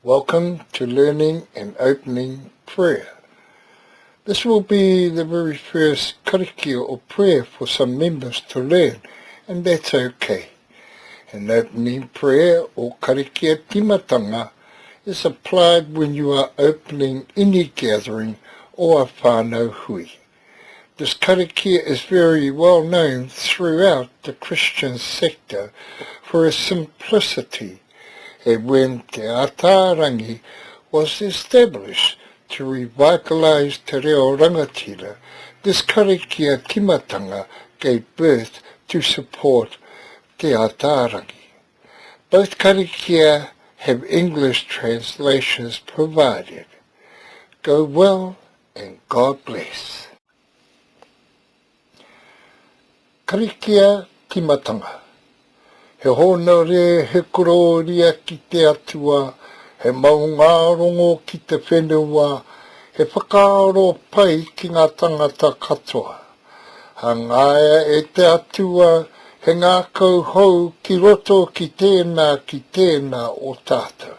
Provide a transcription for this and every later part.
Welcome to Learning and Opening Prayer. This will be the very first karakia or prayer for some members to learn, and that's okay. An opening prayer or karakia timatanga is applied when you are opening any gathering or a whānau hui. This karakia is very well known throughout the Christian sector for its simplicity and when Te Ataarangi was established to revitalise te reo rangatira, this karakia timatanga gave birth to support Te Ataarangi. Both karakia have English translations provided. Go well and God bless. Karikia Timatanga He hōnore, he korōria ki te Atua, he maungārongo ki te whenua, he whakaaro pai ki ngā tangata katoa. Hangaia e te Atua he ngākau hou ki roto ki tēnā ki tēnā o tātou.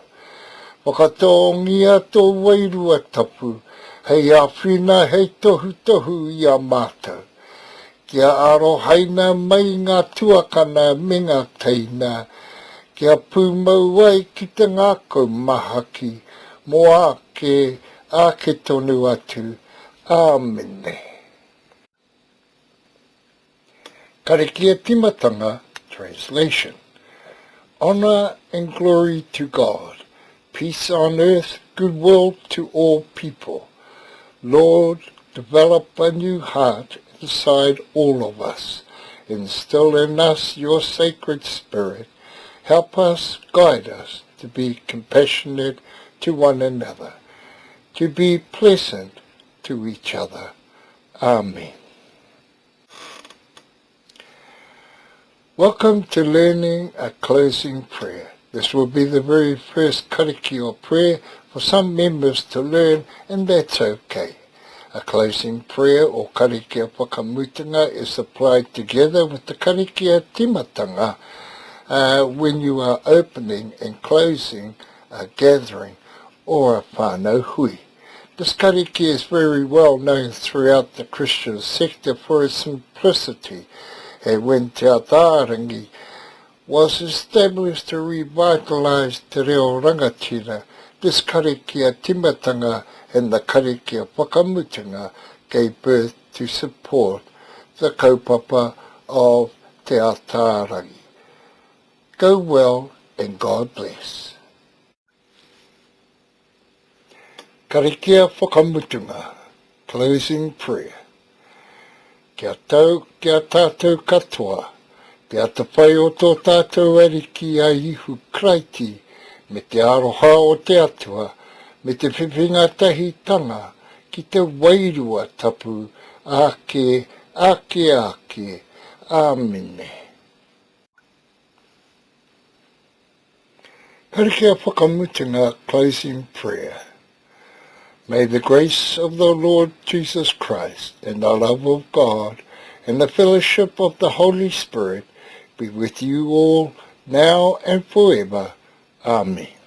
Whakatōngia tō Wairua Tapu hei āwhina, hei tohutohu i a mātou. Kia arohaina mai ngā tuakana me ngā teina, kia pūmau ai ki te ngākau mahaki mō āke, āke tonu atu. Āmine. Karakia timatanga Translation Honor and glory to God, peace on earth, goodwill to all people. Lord, develop a new heart inside all of us. Instill in us your sacred spirit. Help us, guide us to be compassionate to one another, to be pleasant to each other. Amen. Welcome to learning a closing prayer. This will be the very first karakia or prayer for some members to learn and that's okay. A closing prayer or karakia whakamutunga is applied together with the karakia timatanga uh, when you are opening and closing a gathering or a whānau hui. This karakia is very well known throughout the Christian sector for its simplicity, and when Te Ataarangi was established to revitalise te reo rangatira, this karakia timatanga and the karakia whakamutunga gave birth to support the kaupapa of Te Ataarangi. Go well and God bless. Karakia whakamutunga, Closing prayer. Kia tau ki a tātou katoa, te atawhai o tō tātou Ariki a Ihu Karaiti, me te aroha o te Atua, me te whiwhinga tahitanga ki te Wairua Tapu, āke, āke, āke. Āmine. Karakia whakamutunga Closing Prayer May the grace of the Lord Jesus Christ and the love of God and the fellowship of the Holy Spirit be with you all now and forever. Amen.